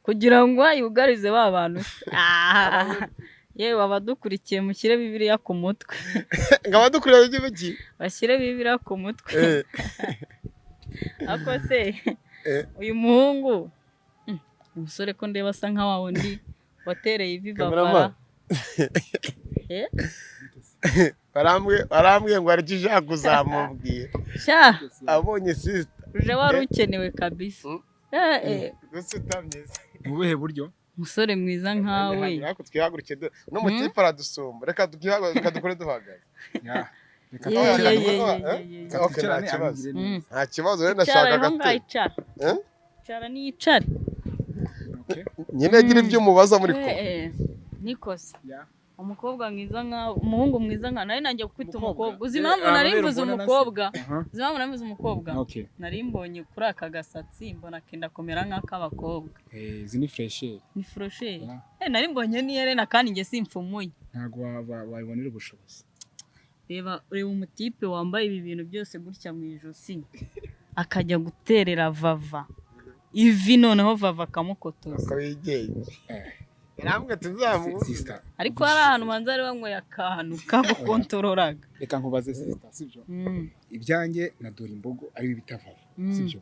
Kugira ngo yugarize ba bantu se. Ah, yewe, abadukurikiye mushyire Bibiliya ku mutwe. Ngo abadukurira bijye biki? Bashyire Bibiliya ku mutwe. Ako se uyu muhungu, umusore ko ndeba asa nka wa wundi watereye ivi Cameraman. Vavara. Eh? Barambwiye ngo hari icyo ushaka kuzamubwira. Sha. Abonye sister. Uje wari ukenewe kabisa. Eh, eh. Gusa utamye se. Mu buhe buryo? Umusore mwiza nkawe. Ariko twihaguruke n'umutipe aradusumba, reka twihaguruke, reka dukore duhagaze. Ya, reka Ye, twicarane. ye, ye, Eh? ye, ye, ye. Reka Okay, nta twicarane, kibazo. ambwire neza. Nta kibazo rero, Icara ndashaka aho ngaho. agatebe. Icara. Eh? Icara, niyicare. Okay. Nyine gira ibyo umubaza muri kumwe. Eh, eh. Nikose. Ya. Umukobwa mwiza nkawe, umuhungu mwiza nkawe, nari nanjye kukwita Umukobwa? umukobwa. Uzi Eh, impamvu nari amabere mvuze mbona na se? umukobwa? Aha. Uzi impamvu nari mvuze umukobwa? Okay. Nari mbonye kuri aka gasatsi, mbona kenda kumera nk'ak'abakobwa. Eh, izi ni fraîcheur. Ni fraîcheur. Ya. Eh, nari mbonye n'iherena kandi njye simfumuye. Ntabwo wabibonera ubushobozi. Reba, reba umutipe wambaye ibi bintu byose gutya mu ijosi, akajya guterera Vava ivi, noneho Vava akamukotoza. Uko wigenje. Eh. Yarambwiye tuzamuze. Sister. Ariko hari ahantu manza bari banyweye akantu kagukontororaga. Reka nkubaze, sister, sibyo? Mm. Ibyanjye na dore imbogo ari bita Vava. Sibyo?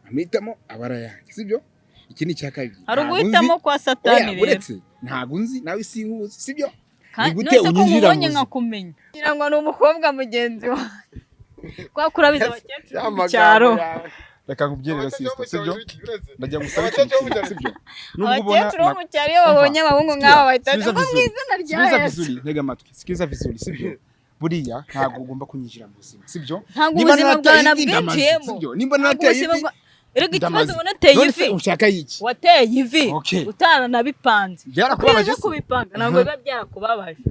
Amahitamo aba ari ayanjye, sibyo? Iki ni icya kabiri. Hari Ntabwo uguhitamo nzi- kwa Satani Oya, rero. uretse ntabwo nzi nawe sinkuzi, sibyo? Kandi Ni gute none se ko unyinjira nkubonye mu buzima? nkakumenya ngira ngo ni umukobwa mugenzi wawe, kwa kurabiza abakecuru Ya mu magambo cyaro. yawe. Reka nkubwire rero, sister, sibyo? Ndagira ngo usabe ikintu kimwe, sibyo? Nubwo ubona Abakecuru bo mu cyaro iyo babonye abahungu nk'aba bahita Sikiliza ngo mu vizuri. izina rya Sikiliza Yesu. vizuri, ntega amatwi. Sikiliza vizuri, sibyo? Buriya ntabwo ugomba kunyinjira mu buzima, sibyo? Ntabwo Niba ubuzima bwawe narateye ivi, ndamaze, nabwinjiyemo. sibyo? Nimba Ntabwo narateye ubuzima ivi, Erega ikibazo ndamaze. ubona ateye None se ivi. ushaka iki? Wateye ivi Okay. utaranabipanze. Byarakubabaje Iyo se? kubipanga ntabwo biba byarakubabaje.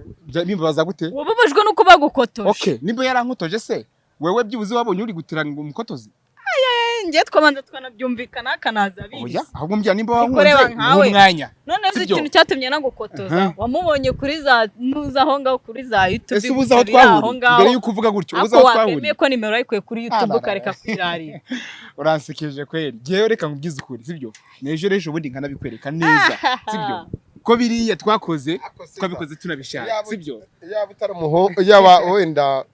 Bimbabaza gute? Wababajwe nuko bagukotoje. Okay, nimba yarankotoje se, wewe byibuze wabonye uri gutira ngo umukotozi? Njye twabanza tukanabyumvikana, akanaza abizi. Oya, ahubwo mbwira nimba Ariko wankunze reba nkawe. umwanya. None se Sibyo? ikintu cyatumye nagukotoza, wamubonye kuri za nuza aho ngaho kuri za YouTube? Ese ubuze aho Gusa biri aho twahuriye? ngaho. Mbere yuko uvuga gutyo, ubuze Ako aho wakemeye twahuriye? ko nimero wayikuye kuri YouTube, Ah, ukareka kwirarira. Uransekeje kweri. Jewe reka nkubwize ukuri, sibyo? N'ejo rero ubundi nkanabikwereka neza, sibyo? Ko biriya twakoze, Ako siba. twabikoze tunabishaka, sibyo? Yaba utari umuhungu, yaba wenda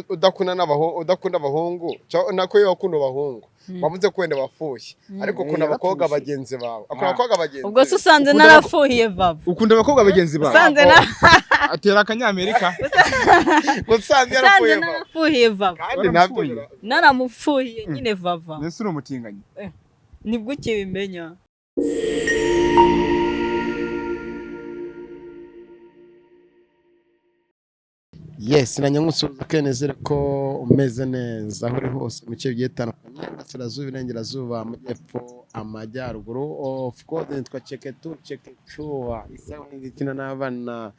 udakunda n'abahungu, udakunda abahungu, nako iyo wakunda abahungu wavuze ko wenda wafushye, ariko ukunda Eh, abakobwa yarafushye. bagenzi bawe, akunda Ah. abakobwa bagenzi Ubwo se be. usanze Ukunda narafuhiye Vava? Ukunda abakobwa bagenzi bawe? Usanze na Atera akanyamerika. Usanze usanze yarafuye Vava. narafuhiye Vava? Kandi nabyo Waramufuhiye? Naramufuhiye nyine Vava. Mbese uri umutinganyi? Nibwo ukibimenya. Yes, na nyamusuhuza kenezere ko umeze neza aho uri hose mu bice bigiye bitandukanye, iburasirazuba, iburengerazuba, amajyepfo, amajyaruguru. Of course nitwa Cheketu Chekechuwa, isaha ikina n'abana,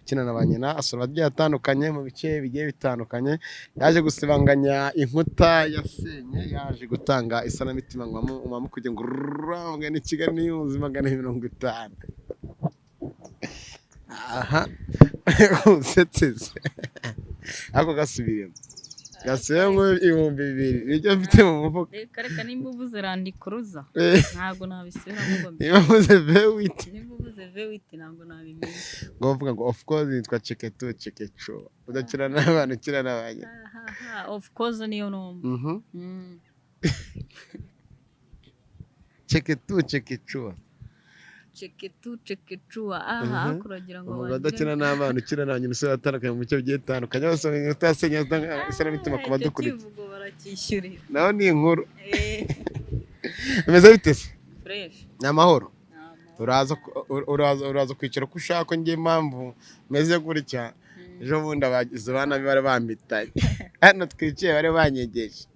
ukina na ba nyina, asura agiye atandukanye mu bice bigiye bitandukanye, yaje gusibanganya inkuta yasenye, yaje gutanga isanamitima ngo umamu kugira ngo rurambwe ni Kigali n'iyunzi 250. Aha usetse se? Ariko gasubiremo, gasubiremo 2000 nibyo mfite mu mufuka. Reka reka, nimba uvuze Land Cruiser, ntabwo nabisubiramo ngo Niba mvuze V8. Nimba uvuze V8 ntabwo nabimenya. Ngo bavuga ngo of course nitwa Cheketu Chekecho, udakina n'abantu, ukina n'abanya. Ahaha, of course niyo numva. Cheketu Chekecho. Cheketu Chekechuwa aha, kuragira ngo Umugabo bagire- udakina n'abana, ukina n'abanya, umusore atandukanye mu bice bigiye bitandukanye bose utasenya isanamitima ku Ah, icyo badukurikiye. kivugo baracyishyurira. Naho ni inkuru. Eh, Bimeze bite se? Fresh. Ni amahoro. Ni amahoro. Uraza kwicara uko ushaka. Njye impamvu meze gutya, ejo bundi abagizi ba nabi bari bampitanye hano twicaye, bari banyegeje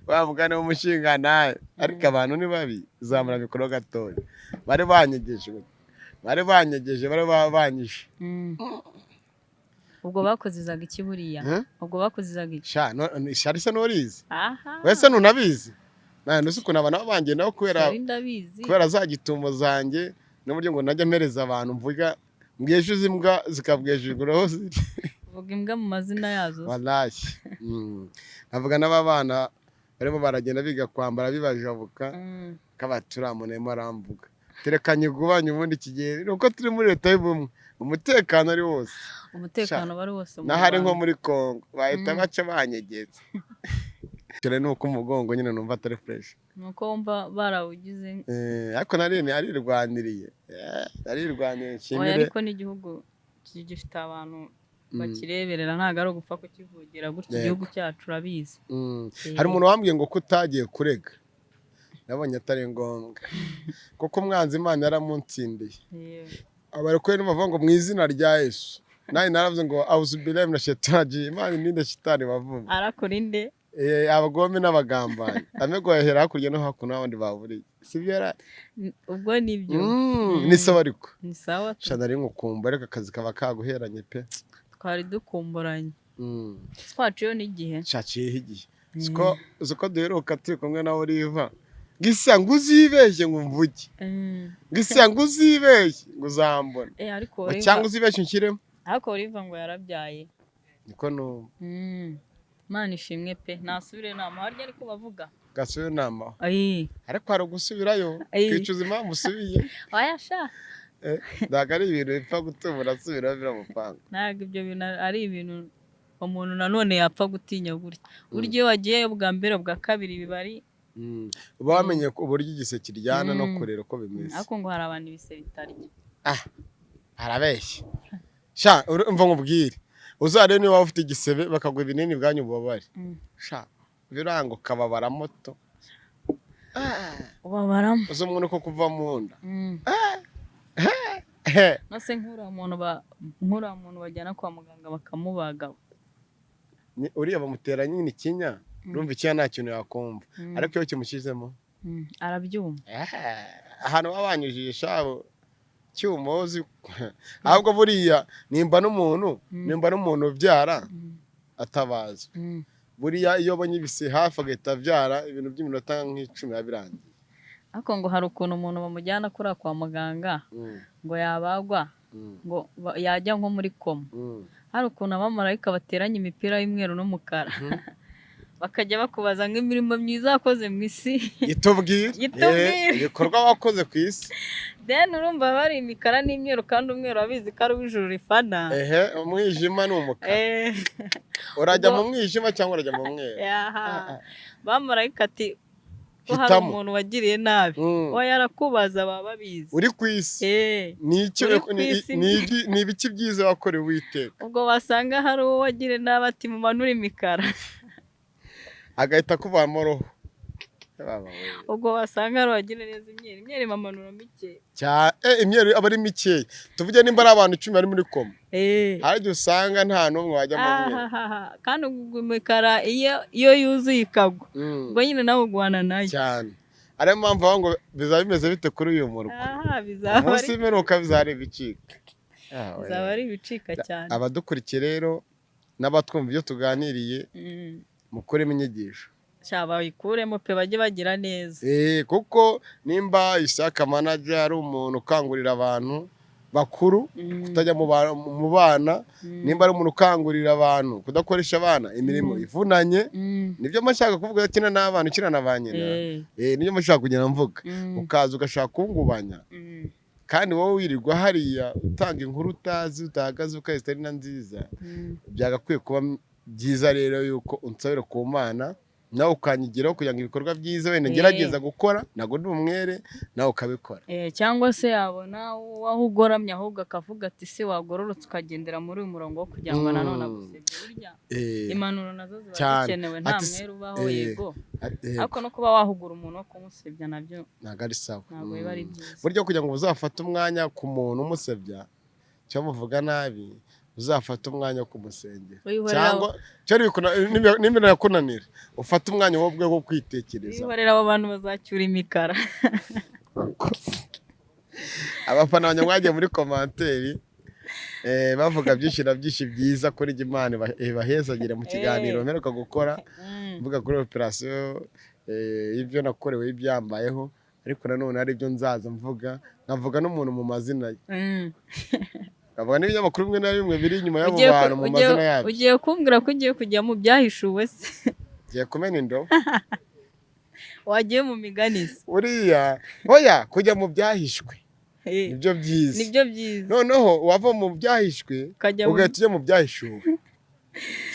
wa mugani w'umushinga nawe, ariko abantu ni babi. Zamura mikoro gatoya. Bari banyegeje, bari banyegeje, bari banyishe. Ubwo bakozizaga iki buriya? Eh? Ubwo bakozizaga iki? Sha no, shari se nurizi? Aha. Wese ntunabizi nta ntuzi ukuntu abantu banjye nabo kubera Shari ndabizi. Kubera za gitumo zanjye n'uburyo ngo najya mpereza abantu, mvuga mbweshuza imbwa zikabwejejura aho ziri. Vuga imbwa mu mazina yazo. Wallahi. Navuga n'aba bana barimo baragenda biga kwambara bibajabuka. Kaba turamunemo aramvuga, tereka nyigubanye. Ubundi iki gihe ni uko turi muri leta y'ubumwe, umutekano ari wose. Umutekano wari wose mu N'ahari nko Rwanda. muri Congo bahita baca banyegetse. Cyane ni uko umugongo nyine numva atari fresh. Ni uko wumva barawugize. Ariko nari narirwaniriye. Narirwaniriye, Oya, nshimire. ariko n'igihugu gifite abantu bakireberera, ntabwo ari ugupfa kukivugira gutya. Igihugu cyacu urabizi. Hari umuntu wambwiye ngo ko utagiye kurega, nabonye atari ngombwa kuko umwanzi Imana yaramunsindiye. Abarokore bavuga ngo mu izina rya Yesu, nanjye naravuze ngo auzubillahi mina shaitani, Imana ininde shitani bavuga. Arakora inde? Abagome n'abagambanyi amego yahera hakurya no hakuno n'abandi baburiye, sibyo yara? Ubwo nibyo. Ni sawa ariko. Ni sawa tu. Sha, nari nkukumva, ariko akazi kaba kaguheranye pe. Twari dukumburanye, twaciyeho n'igihe. Shaciyeho igihe, siko uzi ko duheruka turi kumwe na Oliva, ngisa ngo uzibeshye ngo mvuge, ngisa ngo uzibeshye ngo uzambona. Ariko Ngo Oliva cyangwa uzibeshye unshyiremo. Ariko Oliva ngo yarabyaye. Niko numva. Imana ishimwe pe, nasubire nama harya ariko bavuga. Gasubire inama. Ayi. Ariko hari ugusubirayo Ayi. twicuza impamvu usubiye. Oya sha. Ntabwo ari ibintu bipfa gutuma urasubirayo biramupanga. Ntabwo ibyo bintu ari ibintu umuntu nanone yapfa gutinya gutya. Burya iyo wagiyeyo bwa mbere, bwa kabiri biba ari Uba wamenye ko uburyo igise kiryana no kurera uko bimeze. Ariko ngo hari abantu ibise bitarya. Arabeshya sha, umva nkubwire, uzarebe niba waba ufite igisebe bakaguha ibinini bwanyu ububabare, sha, biranga ukababara moto. Ubabaramo. Uzi umuntu ko kuva mu nda. Nose nk'uriya muntu bajyana kwa muganga bakamubaga. Uriya bamutera nyine ikinya, urumva ikinya nta kintu yakumva, ariko iyo kimushyizemo Arabyumva. Ahantu baba banyujije shabo cyuma uzi, ahubwo buriya nimba n'umuntu ubyara atabazwa, buriya iyo abonye ibise hafi agahita abyara, ibintu by'iminota nk'icumi biba birangiye. Ariko ngo hari ukuntu umuntu bamujyana kuriya kwa muganga ngo yabagwa, ngo yajya nko muri koma, hari ukuntu abamarayika bateranya imipira y'umweru n'umukara, bakajya bakubaza nk'imirimo myiza wakoze mu isi. Itubwire. Itubwire. Ibikorwa wakoze ku isi. Then urumva bari imikara n'imyeru, kandi umweru abizi ko ari uw'ijuru rifana. Ehe, umwijima ni umukara. Urajya mu mwijima cyangwa urajya mu mweru? Yaha. Bamarayika ati ko hari Hitamo. umuntu wagiriye nabi, oya, arakubaza, baba babizi. Uri ku isi. Ni iki? Uri ku isi. Ni ibiki byiza wakorewe Uwiteka? Ubwo wasanga hari uwo wagiriye nabi, ati mumanure imikara. Agahita akuvamo roho. Baba we. Ubwo wasanga hari uwagiriye neza, imyeru, imyeru imamanura mike. Imyeru aba ari mikeya, tuvuge nimba ari abantu 10 bari muri koma, hari igihe usanga nta n'umwe wajya mu mweru. Ahahaha. Kandi ubwo imikara iyo yuzuye ikagwa, ubwo nyine nawe ugwana nayo. Cyane, ariyo mpamvu bavuga ngo bizaba bimeze bite kuri uyu murwa Aha bizaba umunsi ari w'imperuka, bizaba ibicika. Ah, we. Bizaba ari ibicika cyane. Abadukurikiye rero n'abatwumva ibyo tuganiriye, mukuremo inyigisho. Sha, bayikuremo pe, bajye bagira neza. Kuko nimba Isaka Manager ari umuntu ukangurira abantu bakuru kutajya mu bana, nimba ari umuntu ukangurira abantu kudakoresha abana imirimo ivunanye, nibyo mba nshaka kuvuga, akina n'abana, ukina na ba nyina. Nibyo mba nshaka kugenda mvuga, ukaza ugashaka kungubanya, kandi wowe wirirwa hariya utanga inkuru utazi, utahagaze, ukahita ari na nziza. Byagakwiye kuba byiza rero yuko unsabira ku Mana, nawe ukanyigiraho kugira ngo ibikorwa byiza wenda ngerageza gukora, ntabwo ndi umwere, nawe ukabikora. Cyangwa se yabona aho ugoramye, ahubwo akavuga ati se wagororotse ukagendera muri uyu murongo wo kugira ngo nanone agusebye. Burya impanuro nazo ziba Cyane. zikenewe, nta Ati mwere ubaho. Yego, ariko no kuba wahugura umuntu wo kumusebya nabyo Ntabwo ari sawa. ntabwo biba ari byiza. Burya kugira ngo uzafate umwanya ku muntu umusebya cyangwa umuvuga nabi, uzafate umwanya wo kumusengera, Wihorera. cyangwa cyo nimba yakunanira, ufate umwanya wowe ubwe wo kwitekereza. Wihorera, abo bantu bazacyura imikara. Abafana banjye mwagiye muri commentaire bavuga byinshi na byinshi byiza kuri jye, Imana ibahezagire mu kiganiro mperuka gukora, mvuga kuri operasiyo y'ibyo nakorewe, y'ibyambayeho, ariko nanone hari ibyo nzaza mvuga, nkavuga n'umuntu mu mazina ye, nkavuga n'ibinyamakuru bimwe na bimwe biri inyuma y'abo bantu mu mazina yabyo. Ugiye kumbwira ko ugiye kujya mu byahishuwe se? Ngiye kumena indobo. Wagiye mu migani se? Buriya oya, kujya mu byahishwe nibyo byiza. Nibyo byiza. Noneho wava mu byahishwe ukajya mu ugahita ujya mu byahishuwe,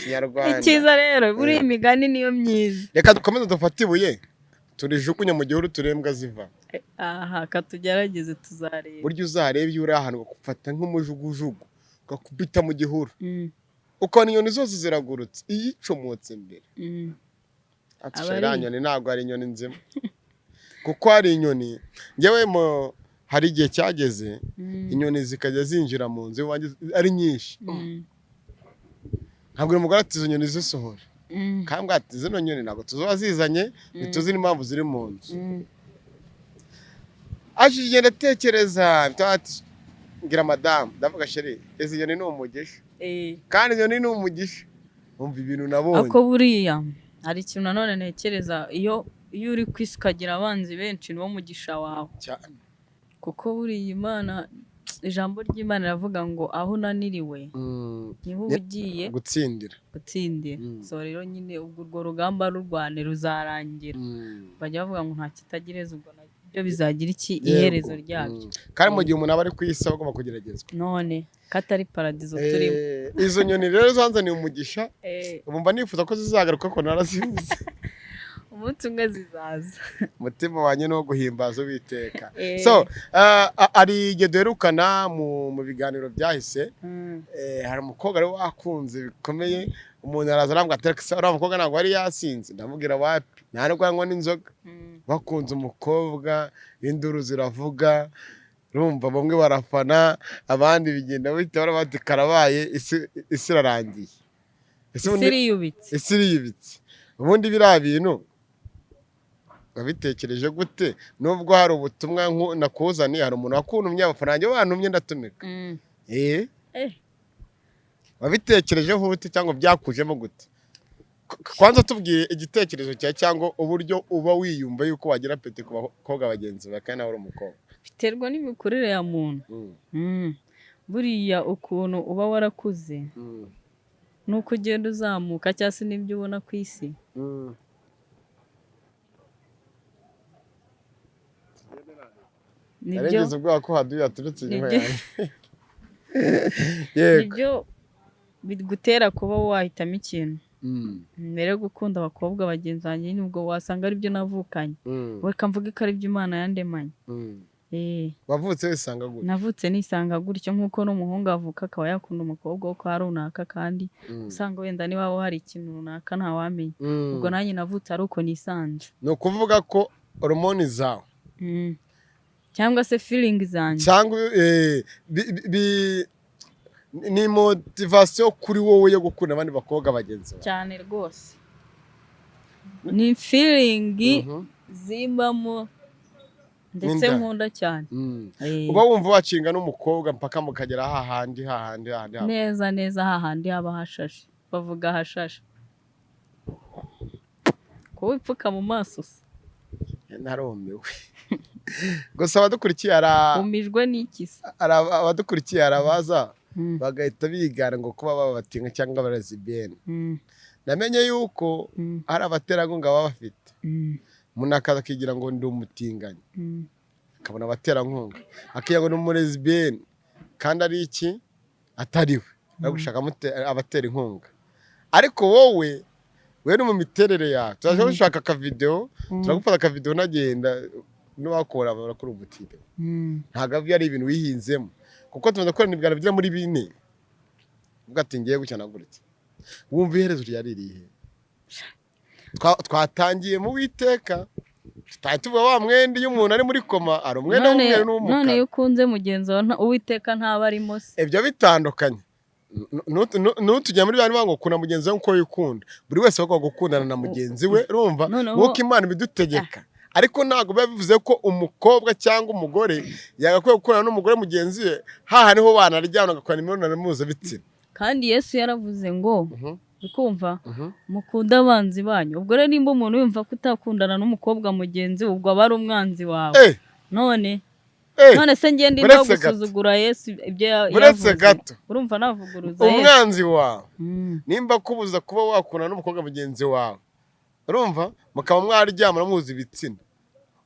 Kinyarwanda. Icyiza rero, buriya imigani niyo myiza. Reka dukomeze dufate ibuye turijugunye mu gihuru, turebe imbwa ziva. Aha katugerageze, tuzareba. Burya uzarebe, iyo uri ahantu bagufata nk'umujugujugu ugakubita mu gihuru, ukabona inyoni zose ziragurutse, iyicomotse mbere ati Aba ari- iriya nyoni ntabwo ari inyoni nzima, kuko hari inyoni ngewe mo hari igihe cyageze inyoni zikajya zinjira mu nzu iwanjye ari nyinshi. Ntabwo umugore ati izo nyoni zisohora, kandi ati zino nyoni ntabwo tuzoba zizanye, ntituzi n'impamvu ziri mu nzu. Aje igenda atekereza ati ngira madamu, ndavuga chérie, izi nyoni ni umugisha, kandi inyoni ni umugisha, umva ibintu nabonye. Ako buriya hari ikintu nanone ntekereza: iyo uri ku isi ukagira abanzi benshi, niwo mugisha wawe. Cyane. Kuko buriya Imana, ijambo ry'Imana riravuga ngo aho unaniriwe niho uba ugiye gutsindira. Gutsindira. So rero nyine ubwo urwo rugamba rurwane, ruzarangira. Bajya bavuga ngo nta kitagereza, ubwo nabyo bizagira iki? Iherezo ryabyo. Kandi mu gihe umuntu aba ari ku isi aba agomba kugeragezwa. None ko atari paradizo turimo? Izo nyoni rero zanzaniye umugisha, ubu mba nifuza ko zizagaruka ko narazibuze. Umunsi umwe zizaza. Umutima wanjye ni uwo guhimbaza Uwiteka. So hari igihe duherukana mu biganiro byahise, hari umukobwa wari wakunze bikomeye, umuntu araza arambwira ati "Alex, uriya mukobwa ntabwo yari yasinze?" Ndamubwira wapi, nta nubwo yanywa n'inzoga. Bakunze umukobwa, induru ziravuga, urumva bamwe barafana, abandi bigenda bihita bati karabaye, isi irarangiye. Ese Isi ubundi iriyubitse. Isi iriyubitse. Ubundi biriya bintu wabitekereje gute, nubwo hari ubutumwa nakuzaniye, hari umuntu wakuntumye, abafana banjye bantumye ndatumika? Wabitekerejeho ute cyangwa byakujemo gute? Kwanza tubwiye igitekerezo cyawe cyangwa uburyo uba wiyumva yuko wagira appétit ku bakobwa bagenzi bawe kandi nawe uri umukobwa. Biterwa n'imikurire ya muntu. Buriya ukuntu uba warakuze nuko ugenda uzamuka, cyangwa se n'ibyo ubona ku isi. Nibyo. Narengeze ubwoba ko haduye yaturutse inyuma Nibyo. yanjye. Yego. Nibyo bigutera kuba wahitamo ikintu. Mbere yo gukunda abakobwa bagenzi banjye, nubwo wasanga aribyo navukanye, reka mvuge ko aribyo Imana yandemanye. Wavutse wisanga gutya? Navutse nisanga gutyo, nk'uko n'umuhungu avuka akaba yakunda umukobwa wo kwa runaka, kandi usanga wenda niwaba hari ikintu runaka ntawamenya. Ubwo nanjye navutse ari uko nisanze. Ni ukuvuga ko hormone zawe Cyangwa se feeling zanjye cyangwa ni motivation kuri wowe yo gukunda abandi bakobwa bagenzi bawe. Cyane rwose, ni feeling zimbamo ndetse N'inda. nkunda cyane. Uba wumva wacinga n'umukobwa mpaka mukagera hahandi hahandi hahandi hahandi. Neza neza, hahandi haba hashashe, bavuga hashashe, kuba wipfuka mu maso se? Narumiwe gusa. Abadukurikiye Umijwe n'iki se? Abadukurikiye arabaza bagahita bigana ngo kuba babatinka cyangwa abalesbienne. Namenye yuko hari abaterankunga baba bafite, umuntu akaza akigira ngo ndi umutinganyi, akabona abaterankunga, akigira ngo ni umulesbienne kandi ari iki, atari we, ari gushaka abatera inkunga. Ariko wowe we no mu miterere yawe turaje gushaka akavideo, turagufata akavideo unagenda n'uwakora barakora umutipe. Ntabwo ari ibintu wihinzemo, kuko tumaze gukorana ibiganiro bigera muri 4, uvuga ati ngiye gutya na gutya. Wumva iherezo ryari irihe? Twatangiye mu Witeka, tutari tuvuga wa mwenda, iyo umuntu ari muri koma ari umwenda None w'umweru none n'uw'umukara. Iyo ukunze mugenzi wawe, Uwiteka ntaba arimo se? Ibyo bitandukanye. Ntutujya muri bya bivuga ngo kunda mugenzi wawe uko wikunda. Buri wese agomba gukundana na mugenzi we, urumva, Noneho- nk'uko Imana ibidutegeka. Ariko ntabwo biba bivuze ko umukobwa cyangwa umugore yagakwiye gukundana n'umugore mugenzi we, haha niho banaryana bagakorana imibonano mpuzabitsina. Kandi Yesu yaravuze ngo ukumva mukunde abanzi banyu. Ubwo rero nimba umuntu yumva ko utakundana n'umukobwa mugenzi we, ubwo aba ari umwanzi wawe. None none se ngende Uretse no gato. gusuzugura Yesu ibyo Uretse yavuze? gato. Urumva navuguruza Yesu? Umwanzi wawe, nimba akubuza kuba wakundana n'umukobwa mugenzi wawe. Urumva, mukaba mwaryamana muhuza ibitsina,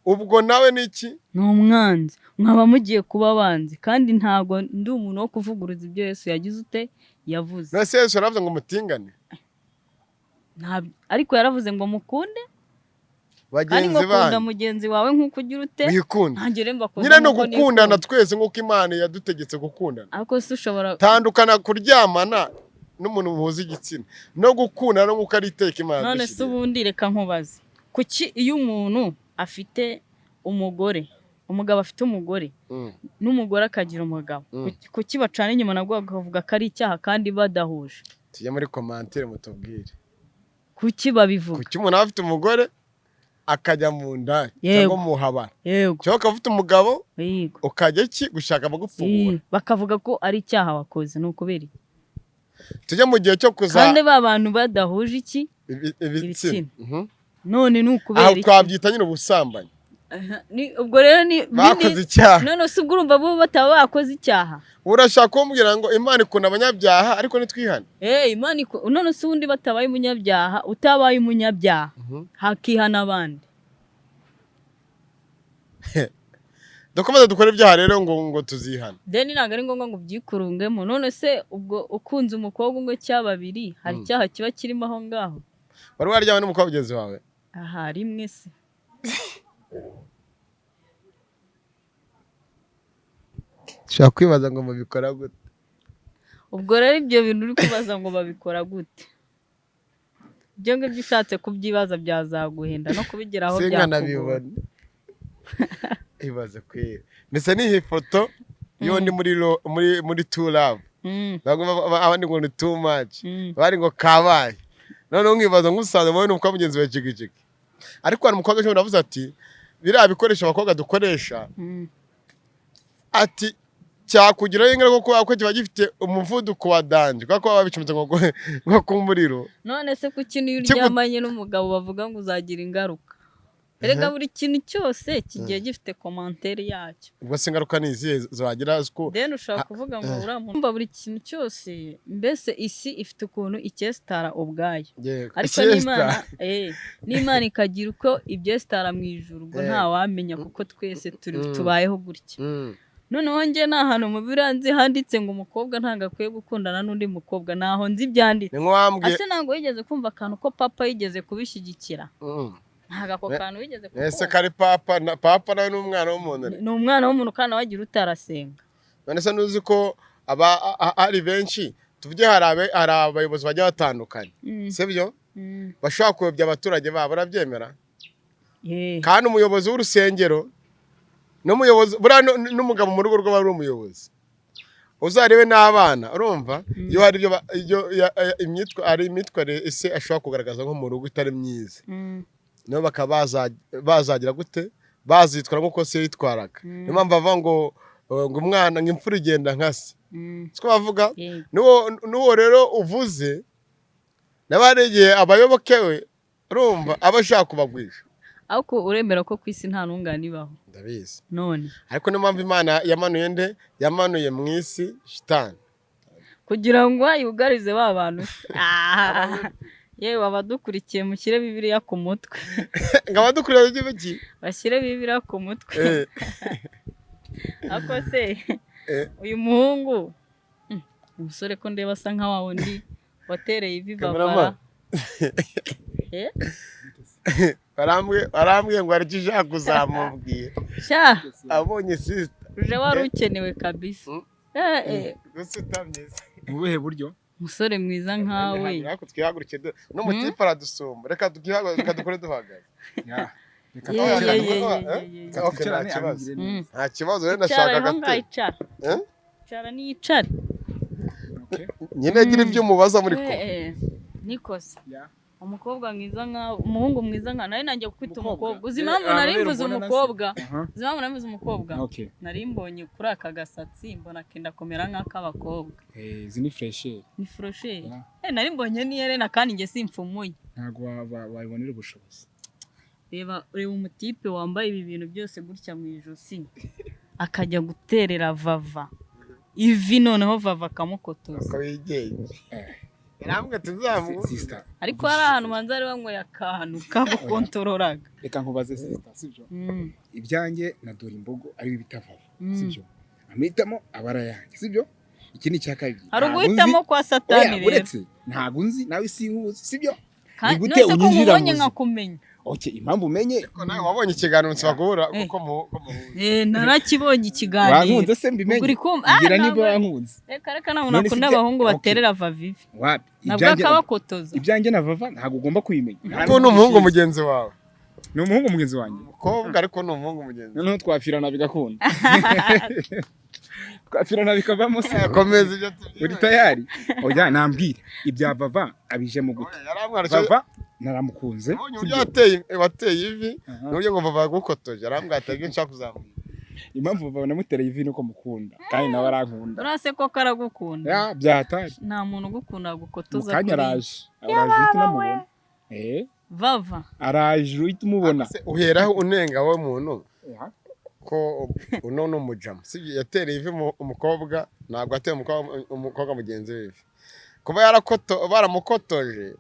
ubwo nawe ni iki? Ni umwanzi, mwaba mugiye kuba abanzi. Kandi ntabwo ndi umuntu wo kuvuguruza ibyo Yesu yagize ute, yavuze. None se Yesu yaravuze ngo mutingane? Ariko yaravuze ngo mukunde, kandi ngo bagenzi kunda banyu mugenzi wawe nk'uko ugira ute? Wikunda. Nanjye rero mbakunda Nyine ni nk'uko ugukundana nikunda. twese nk'uko Imana yadutegetse gukundana. Ariko se ushobora Tandukana kuryamana n'umuntu muhuza igitsina no gukundana nk'uko ari iteka Imana None se yadushyiriyeho. ubundi reka nkubaze, kuki iyo umuntu afite umugore, umugabo afite umugore n'umugore akagira umugabo, kuki bacana inyuma nabwo bakavuga ko ari icyaha kandi badahuje? Tujye muri commentaire mutubwire. Kuki babivuga? Kuki umuntu aba afite umugore akajya mu ndaya cyangwa mu habara, cyangwa ukaba ufite umugabo ukajya iki, gushaka abagupfubura? Bakavuga ko ari icyaha wakoze, ni ukubera iki? Tujye mu gihe cyo kuza Kandi ba bantu badahuje iki? Ibitsina. Ibitsina. None ni ukubera Aho iki? twabyita nyine ubusambanyi. Aha, ubwo rero ni Bakoze icyaha. None se ubwo urumva bo bataba bakoze icyaha? Urashaka kumbwira ngo Imana ikunda abanyabyaha ariko ntitwihane? Eh, Imana none se ubundi batabaye umunyabyaha, utabaye umunyabyaha, hakihana abandi? Dukomeze dukore ibyaha rero ngo tuzihane? Then ntabwo ari ngombwa ngo ubyikurungemo. None se ubwo ukunze umukobwa umwe cyangwa babiri, hari icyaha kiba kirimo aho ngaho? Wari waryamana n'umukobwa mugenzi wawe? Aha rimwe se? Ushobora kwibaza ngo mubikora gute? Ubwo rero ibyo bintu uri kubaza ngo babikora gute, ibyo ngibyo ushatse kubyibaza byazaguhenda no kubigeraho Sinka byakugora. nabibona. Ibaze kwera, mbese niha ifoto iyo ndi muri two love, ntabwo abandi ngo ni too much, bari ngo kabaye. Noneho nkibaza nk'usanze wowe n'umukobwa mugenzi wawe jigijigi. Ariko hari umukobwa ushobora avuze ati biriya bikoresho abakobwa dukoresha, ati cyakugiraho ingaruka kubera ko kiba gifite umuvuduko wa danger, kubera ko baba babicometse nko ku muriro. None se kuki niyo uryamanye n'umugabo bavuga ngo uzagira ingaruka? Erega buri kintu cyose kigiye gifite commentaire yacyo. Ubwo se ingaruka ni izihe zagira ko Then ushobora kuvuga ngo uriya muntu, umva, buri kintu cyose, mbese isi ifite ukuntu icyesitara ubwayo. Ariko Icyesitara. n'Imana ikagira uko ibyesitara mu ijuru, ubwo ntawamenya kuko twese turi tubayeho gutya. Noneho njye nta hantu mu biranzi handitse ngo umukobwa ntabwo akwiye gukundana n'undi mukobwa, ntaho nzi ibyanditse. Ni nk'uwambwiye. Ase ntabwo wigeze kumva akantu ko papa yigeze kubishyigikira? Ntabwo ako kantu wigeze Ese kukumva? Kari papa na papa nawe ni umwana w'umuntu. Ni umwana w'umuntu kandi nawe agira utarasenga. None se ntuzi ko aba ari benshi, tuvuge hari abayobozi bagiye batandukanye, sibyo? Bashobora kuyobya abaturage babo, urabyemera? Yeah. Kandi umuyobozi w'urusengero n'umuyobozi buriya n'umugabo mu rugo rw'aba ari umuyobozi, uzarebe n'abana, urumva iyo hari ibyo hari imyitwarire ese ashobora kugaragaza nko mu rugo itari myiza, nabo bakaba bazagira gute, bazitwara nk'uko se yitwaraga. Niyo mpamvu bavuga ngo umwana, ngo imfura igenda nka se, siko bavuga? Yego. N'uwo rero uvuze nawe hari igihe abayoboke we, urumva, aba ashaka kubagwisha. Ariko uremera ko ku isi nta ntungane ibaho? Ndabizi. None? Ariko niyo mpamvu Imana yamanuye nde? Yamanuye mu isi shitani. Kugira ngo yugarize ba bantu se. Ah, yewe abadukurikiye mushyire Bibiliya ku mutwe. Ngo abadukurira ibyo biki? Bashyire Bibiliya ku mutwe. Ariko se uyu muhungu, umusore ko ndeba asa nka wa wundi watereye ivi Cameraman. Bavara. Eh? Barambwiye ngo hari icyo ushaka kuzamubwira. Sha Abonye sister. Uje wari ukenewe kabisa. Eh, eh, Gusa utamye se. Mu buhe buryo? Umusore mwiza nkawe. Ariko twihaguruke n'umutipe aradusumba, reka twihaguruke, reka dukore duhagaze. Ya, reka Ye, twicarane. ye, ye, Eh? ye, ye. Reka Okay, nta twicarane, kibazo. ambwire neza. Nta kibazo rero, Icara ndashaka aho ngaho. agatebe. Icara. Eh? Icara niyicare. Okay. Nyine gira ibyo umubaza muri kumwe. Eh, eh, nikose Ya. Umukobwa mwiza nkawe, umuhungu mwiza nkawe, nari nanjye kukwita Umukobwa? umukobwa. Uzi Eh, impamvu abantu nari rero mvuze mbona na se. umukobwa? Aha. Uzi impamvu nari mvuze umukobwa? Okay. Nari mbonye kuri aka gasatsi, mbona kenda kumera nk'ak'abakobwa. Eh, izi ni fraîcheur. Ni fraîcheur. Ya. Eh, nari mbonye n'iherena kandi njye simfumuye. Ntabwo wabibonera ubushobozi. Reba, reba umutipe wambaye ibi bintu byose gutya mu ijosi, akajya guterera Vava ivi, noneho Vava akamukotoza. Uko wigenge. Yarambwiye ati nzamubuze. Sister, Ariko hari ahantu banza bari banyweye akantu kagukontororaga. Reka nkubaze, sister, sibyo? Ibyanjye na dore imbogo ari bita Vava, sibyo? Amahitamo aba ari ayanjye, sibyo? Iki ni icya kabiri. Hari Ntabwo uguhitamo nzi- kwa Satani Oya, rero. uretse ntabwo nzi nawe sinkuzi, sibyo? Kandi Ni gute none se ko unyinjira nkubonye mu buzima? nkakumenya? Okay, impamvu umenye? Ariko nawe wabonye ikiganiro nsaba guhura Eh. kuko ko muhuza. Eh, narakibonye ikiganiro. Wankunze se mbimenye? Ubwo uri kumva? Ah, Mbwira niba ntabwo- wankunze. Reka reka, ntabwo None se nakunda abahungu baterera vavivi. Wapi? Nabwo akabakotoza. Ibyanjye na Vava ntabwo ugomba kubimenya. Kuko ni umuhungu mugenzi wawe. Ni umuhungu mugenzi wanjye. Umukobwa, ariko ni umuhungu mugenzi. Noneho twafirana bigakunda, twafirana bikavamo se? Komeza ibyo tubyina. Uri tayari? Oya, nambwira ibya Vava abijemo gute? Yarambwira Vava naramukunze. Nabonye uburyo wateye ivi n'uburyo ngo Vava yagukotoje, arambwira ati ibyo nshaka kuzamuka. Impamvu Vava namutereye ivi nuko mukunda kandi nawe arankunda. Urase koko aragukunda? Ya, byatari. Nta muntu ugukunda Mu gukotoza. kanya Kuri araje, araje uhita unamubona. Eh, Vava. araje uhita umubona. Se, uheraho unenga wowe muntu Ya. ko uno ni umujama, sibyo? Yatereye ivi umukobwa, ntabwo ateye umukobwa mugenzi we ivi. Kuba yarakoto baramukotoje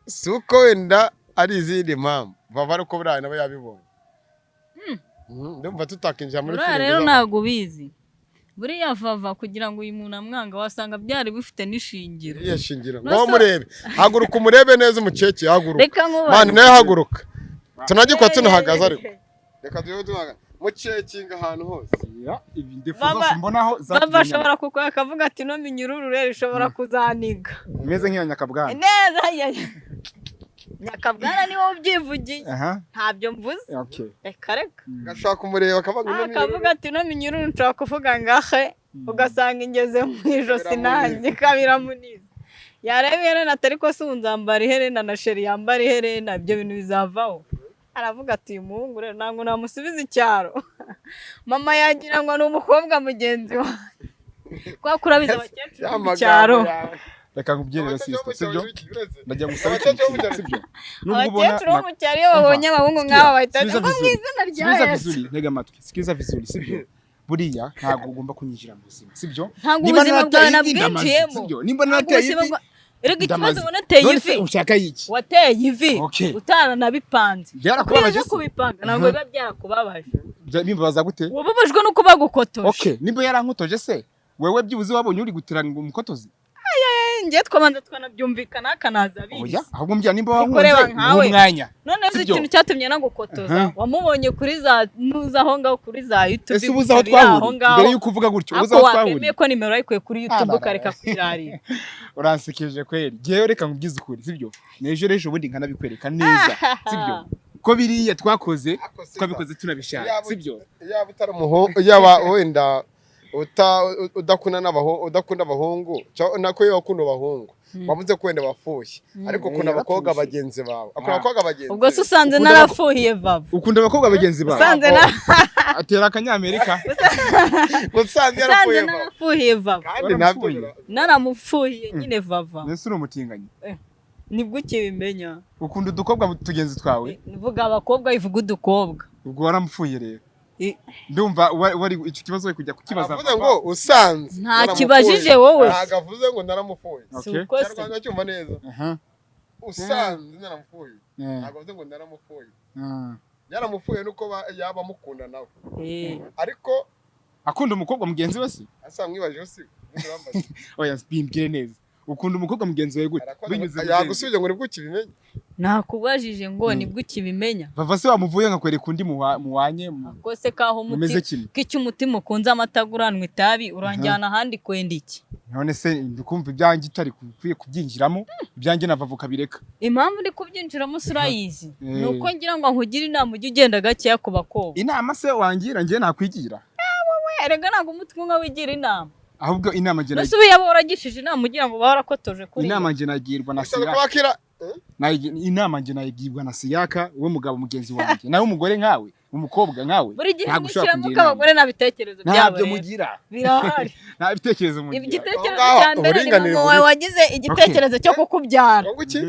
si uko wenda ari izindi mpamvu Vava, ariko buriya nawe yabibonye. Ndumva tutakinjira muri Buriya filime rero z'abantu. ntabwo ubizi. Buriya Vava kugira ngo uyu muntu amwanga, wasanga byari bifite n'ishingiro. Iriya shingiro Nasa- ngo murebe, haguruka umurebe neza umukeke, haguruka. Reka nkubaze. Mani nawe haguruka, tunagikora tunahagaze, ariko reka tube duhagaze mucekinga ahantu hose. Ya, ibi ndefu zose mbonaho Vava zatumye ashobora kukwaka akavuga ati no minyururu rero ishobora kuzaniga. Imeze nk'iya nyakabwana. Neza ya nyakabwana, ni wowe ubyivugiye. Aha. Ntabyo mvuze. Okay. Reka reka. Gashaka kumureba akavuga ngo Akavuga ati no minyururu nshobora kuvuga ngahe, ugasanga ingeze mu ijosi nanjye ikabiramuniza. Yareba iherena atari ko si nzambara iherena na chéri yambara iherena, ibyo bintu bizavaho. Aravuga ati uyu muhungu rero ntabwo namusubiza icyaro, mama yagira ngo ni umukobwa mugenzi wanjye, kubera ko urabizi abakecuru bo mu cyaro. Reka nkubwire, sister, sibyo? Ndagira ngo usabe ikintu kimwe, sibyo? Nubwo ubona Abakecuru bo mu cyaro iyo babonye abahungu nk'aba bahita Sikiliza ngo mu vizuri. izina rya Sikiliza Yesu. vizuri, ntega amatwi, sikiliza vizuri, sibyo? Buriya ntabwo ugomba kunyinjira mu buzima, sibyo? Ntabwo Niba ubuzima bwawe narateye ivi, ndamaze, nabwinjiyemo. sibyo? Nimba Ntabwo narateye ubuzima ivi, Erega ikibazo ndamaze. ubona ateye None ivi. se ushaka iki? Wateye ivi Okay. utaranabipanze. Byarakubabaje Iyo se? kubipanga ntabwo biba byarakubabaje. Bimbabaza gute? Wababajwe nuko bagukotoje. Okay, nimba yarankotoje se, wewe byibuze wabonye uri gutira ngo umukotozi? Njye twabanza twanabyumvikana akanaza abizi. Oya, ahubwo mbwira nimba Ariko reba wankunze nkawe. umwanya. None se Sibyo? ikintu cyatumye nagukotoza, wamubonye kuri za nuza aho ngaho kuri za YouTube? Ese ubuze aho biri aho twahuriye? ngaho. Mbere yuko uvuga gutyo, ubuze Ariko aho wakwemeye twahuriye? ko nimero wayikuye kuri YouTube, Ah, ukareka kwirarira. Uransekeje kweri. Jewe reka nkubwize ukuri, sibyo? N'ejo rero ubundi nkanabikwereka neza, sibyo? Ko biriya twakoze twabikoze tunabishaka, sibyo? Yaba utari umuhungu, yaba wenda udakunda n'abahungu, udakunda abahungu nako iyo wakunda abahungu wavuze ko wenda wafushye, ariko ukunda abakobwa Yarafushye. bagenzi bawe, akunda Ah. abakobwa bagenzi Ubwo se be. usanze Ukunda narafuhiye Vava? Ukunda abakobwa bagenzi bawe? Usanze na Atera akanyamerika. Usanze usanze yarafuye Vava. narafuhiye Vava? Kandi nabyo Waramufuhiye. Naramufuhiye nyine Vava. Mbese uri umutinganyi? Nibwo ukibimenya. Ukunda udukobwa tugenzi twawe? Vuga abakobwa, ivuga udukobwa. Ubwo waramufuye rero. Ndumva wari icyo kibazo wari kujya kukibaza. Aravuze ngo usanze Nta naramufuye. kibajije wowe. Ntabwo avuze ngo naramufuye. Si Okay. uko se? Kinyarwanda cyumva neza. Aha. Usanze naramufuye, ntabwo avuze ngo naramufuye. Yaramufuye nuko yaba amukunda nawe, ariko Akunda umukobwa mugenzi we se? Asa mwibajije si ubundi bambaye. Oya, bimbwire neza, ukunda umukobwa mugenzi wawe gute? Binyuze mu zindi. Yagusubije ngo nibwo ukibimenye. Nakubajije ngo nibwo ukibimenya. Vava se wamuvuye nkakwereka undi muwanye Ko se kaho mumeze umuti kimwe? k'icyo umutima ukunze amataguranwa itabi, uranjyana ahandi kwenda iki? None se ndikumva ibyanjye utari ukwiye kubyinjiramo, ibyanjye na Vava ukabireka. Impamvu ndi kubyinjiramo se urayizi? Eh. Ni uko ngira ngo nkugire inama, ujye ugenda gakeya ku bakobwa. Inama se wangira njye nakwigira? Erega ntabwo umutwe umwe wigira inama. Ahubwo inama njye Mbese ubu yaba waragishije inama ugira ngo barakotoje kuri inama njye nagirwa na Ushobora Siyaka. kuba kira Inama njye nayigirwa na Siyaka, we mugabo mugenzi wanjye, nawe umugore nkawe, umukobwa nkawe, Buri gihe ntabwo ushobora mwishyiramo kungira ko inama. abagore nta bitekerezo byabo. Ntabyo Rero mugira. Birahari. Nta bitekerezo mugira. Igitekerezo Aho ngaho cya mbere ni uburinganire mama wawe wagize igitekerezo cyo kukubyara. Ngo iki?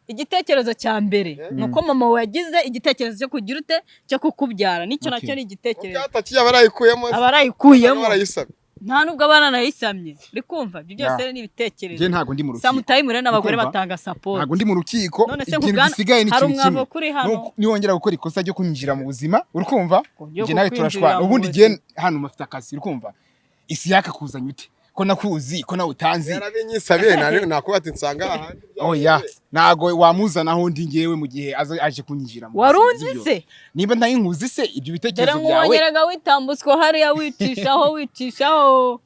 Igitekerezo cya mbere ni uko mama wawe yagize igitekerezo cyo kugira ute, cyo kukubyara. Nicyo nacyo ni igitekerezo. Byatakiye aba arayikuyemo. Aba arayikuyemo. Barayisabye. Nta nubwo abana nayisamye, uri kumva? Ibyo byose Ya. rero ni ibitekerezo. Njye ntabwo ndi mu rukiko. Sometime rero n'abagore Urikumva? batanga support. Ntabwo ndi mu rukiko. None se Ikintu nkubwana gisigaye ni hari ikintu kimwe. umwavoka uri hano? Niwongera gukora ikosa ryo kunyinjira mu buzima, urikumva, Ryo njye nawe kukwinjirira turashwana. mu Ubundi buzima. njye hano mafite akazi, urikumva? Isi yakakuzanye ute ko nakuzi, ko nawe utanzi? Yarabinyisabiye, nari nakuba ati nsanga ahandi. Oya, ntago wamuzana aho ndi ngewe mu gihe aje kunyinjira mu Wari buzima, unzi sibyo? se? Niba ntari nkuzi se, ibyo Dore bitekerezo byawe. nk'uwongeraga witambutswa hariya, wicishaho, wicishaho,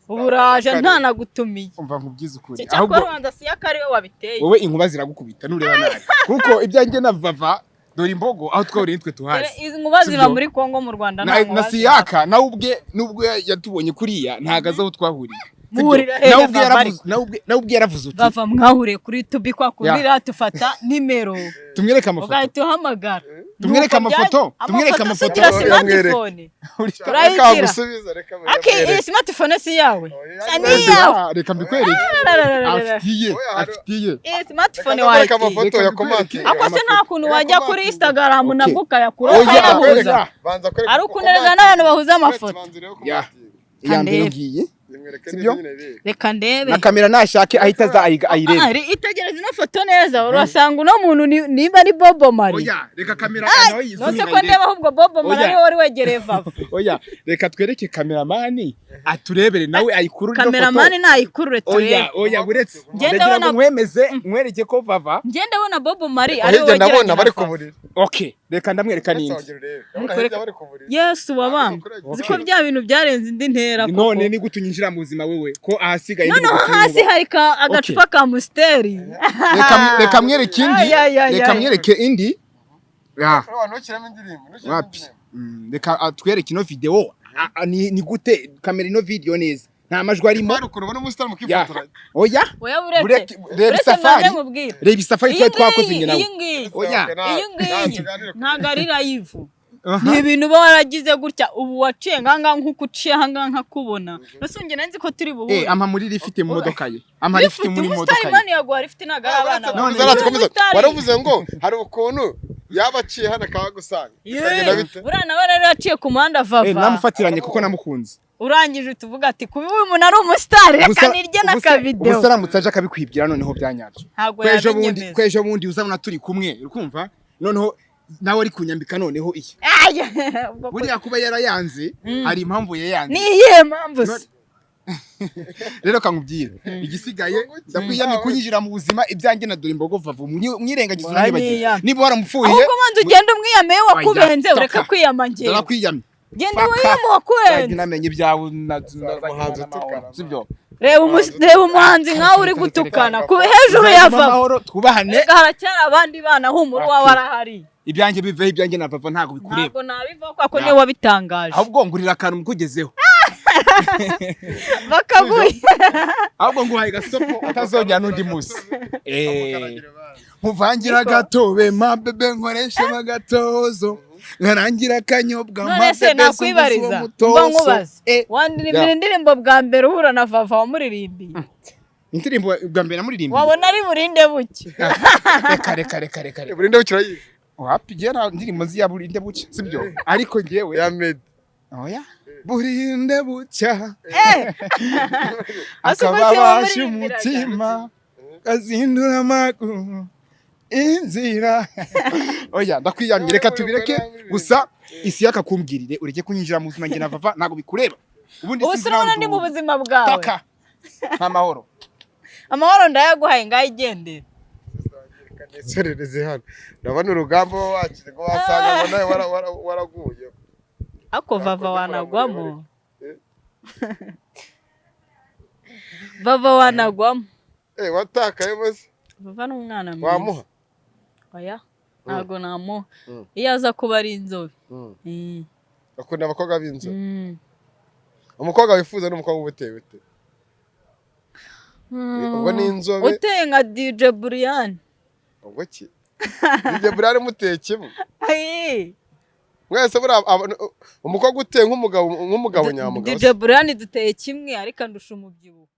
uburaje ntanagutumiye. Umva nkubwize ukuri. Cyakora Ahubwo ubanza siyaka ariwe wabiteye. Wowe inkuba ziragukubita nureba nabi, kuko ibyanjye na Vava dore imbogo aho twahuriye nitwe Dore tuhazi. izi nkuba ziba Sibyo? muri Kongo, mu Rwanda nta Na, nkuba na ziba. Siyaka nawe ubwe, nubwo yatubonye kuriya, ntago azi aho twahuriye. Sibyo? Muhurira hehe, Nawe ubwe Vava? yaravuze, nawe ubwe yaravuze uti Bava mwahuriye kuri tubi kwa kundi Ya. tufata nimero Tumwereke amafoto. ugahita uhamagara. Tumwereke Nuko amafoto, tumwereke amafoto. amafoto. Ugira Yamwereke. smartphone? Reka Turayigira. gusubiza, reka Aki, iyi muyamwereke. smartphone si yawe? Oya, Sa ni iyawe. Reka mbikwereke. Rararararara. Afitiye Oya, afitiye. Iyi smartphone Reka ndakwereka wayitiye. amafoto Reka ya mbikwereke. komati. Ako se nta kuntu Reka wajya kuri komantinge. Instagram Okay. nabwo ukayakura Oya, ukayahuza? oya. Banza kwereka Ari uko ukunereza komantinge. n'abantu bahuza amafoto. Banza urebe Ya. komantinge. Iya mbere Ndebe. ngiyi. Nimwereke Sibyo? neza nyine rero. Reka ndebe. Na kamera nashake ahita aza ayirebe. Ah, itegereze ino foto neza, urasanga uno muntu nimba ari Bobo Mari. Oya, reka kamera nawe Nose yizume ko ayirebe. ndeba ahubwo Bobo Mari Oya. ariwe wari wegereye Vava. Oya, reka twereke kameramani aturebere nawe ayikurure ino foto. Kameramani nayikurure Oya. turebe. Oya, buretse. Njye Ndagira ngo ndabona- nkwemeze, nkwereke ko Vava. Njye ndabona Bobo Mari ariwe Hirya ndabona wegeranye na bari ku Vava. buriri. Okay, reka ndamwereka n'indi. Ongera urebe. Ndabona Ariko hirya reka- bari ku buriri. Yesu wabambwe, uzi ko bya bintu byarenze indi ntera koko. None ni gute unyinjira mu buzima wewe ko ahasigaye ndi Noneho bugufi hasi y'inkuba? hari agacupa ka Amstel. Reka mwereke indi. Ay, ay, ay, Reka ay. mwereke indi. Ya. Urabona, ntushyiremo indirimbo, ntushyiremo Wapi? indirimbo. Reka atwereke ino video. Ni gute kamera ino video neza nta majwi arimo? Hari ukuntu ubona umusitari Ya. mukifotora. Oya. Oya, buretse. Reba Buretse isafari. mbanze nkubwire. Reba isafari Iyi twari twakoze ngiyi, njye nawe. iyi ngiyi, Oya. iyi ngiyi ntabwo ari live. Aha. Ni ibintu uba waragize gutya, ubu waciye ngangaha nk'uko uciye ahangaha nkakubona. Mbese njye nari nzi ko turi buhure. Ampa muri lift mu modoka ye, ampa lift Lift muri umusitari modoka ye. mani yaguha lift, ntabwo ari abana bawe. None- Komeza. Umusitari. Waravuze ngo hari ukuntu yaba aciye hano akahagusanga. Bikagenda bite? Buriya nawe rero yaciye ku muhanda Vava. Namufatiranye kuko namukunze. Urangije tuvuga ati kuba uyu muntu ari umusitari, reka nirye n'akavidewo. Ubusa aramutse aje akabikwibwira noneho byanyabyo. Ntabwo Kwejo bundi, yabinyemeza. kwejo bundi uzabona turi kumwe, urikumva, noneho nawe ari kunyambika noneho iyi. Ay, ubwo Buriya kuba yarayanze hari impamvu yayanze. Ni iyihe mpamvu se? Rero kankubwira igisigaye, ndakwiyamye kunyinjira mu buzima ibyanjye na dore imbogo Vava mwirengagiza unanibagiwe Uranyiyamye. niba waramupfuye. Ahubwo banza ugende umwiyame wakubenze, Oya, ureke toka. kwiyama njyewe. Ndarakwiyamye. Genda Faka. wiyame uwakubenze. Namenye ibyawe Umuhanzi utukana. sibyo? Reba reba umuhanzi nkawe uri gutukana kuba hejuru ya Vava. Amahoro, twubahane. Reka, haracyari abandi bana, humura, uwawe arahari. Ibyanjye biveho, ibyanjye na Vava ntabwo bikureba. Ntabwo nabivaho kuko niwe wabitangaje. Ahubwo ngurira akantu mukugezeho. Bakaguye. Ahubwo nguhaye gasopo utazongera n'undi munsi. Nkuvangira agatobe ma bebe, nkoreshemo agatozo nkarangira akanyobwa ma None se bebe nakwibariza, mba nkubaza, wandirimbira indirimbo bwa mbere uhura na Vava wamuririmbiye? Indirimbo bwa mbere namuririmbiye? Wabona ari burinde buke. Reka, reka, reka, reka, reka. Burinde bukirayizi. Wapi, njye nta ndirimbo nzi ya burinde bucya, sibyo? Ariko njyewe Ya Meddy. Oya, burinde bucya Ase ubwo akaba si abasha wamuririmbiraga? umutima kazindura amaguru inzira. Oya, ndakwiyamye, reka tubireke. Gusa isi yakakumbwirire ureke kunyinjira mu buzima njye na Vava ntabwo bikureba ubundi. Ubu Sinzi se urabona impamvu. ndi mu buzima bwawe? Taka nta mahoro. Amahoro ndayaguhaye, ngaho igendere. Nisorereze hano, ndabona urugamba wakire ngo wasanga ngo nawe waraguye. Ako Vava wanagwamo, Vava wanagwamo. Eh, watakayemo se? Vava ni umwana mwiza. Wamuha? Oya, ntabwo namuha. Mm. Iyo aza kuba ari inzobe. Akunda abakobwa b'inzobe. Umukobwa wifuza ni umukobwa uba uteye ute? Ubwo ni inzobe. Uteye nka DJ Brian. Ubwo ki DJ Brian muteye kimwe? Ayi. Mwese buriya umukobwa uteye nk'umugabo, nk'umugabo nyamugabo. DJ Brian duteye kimwe, ariko andusha umubyibuho.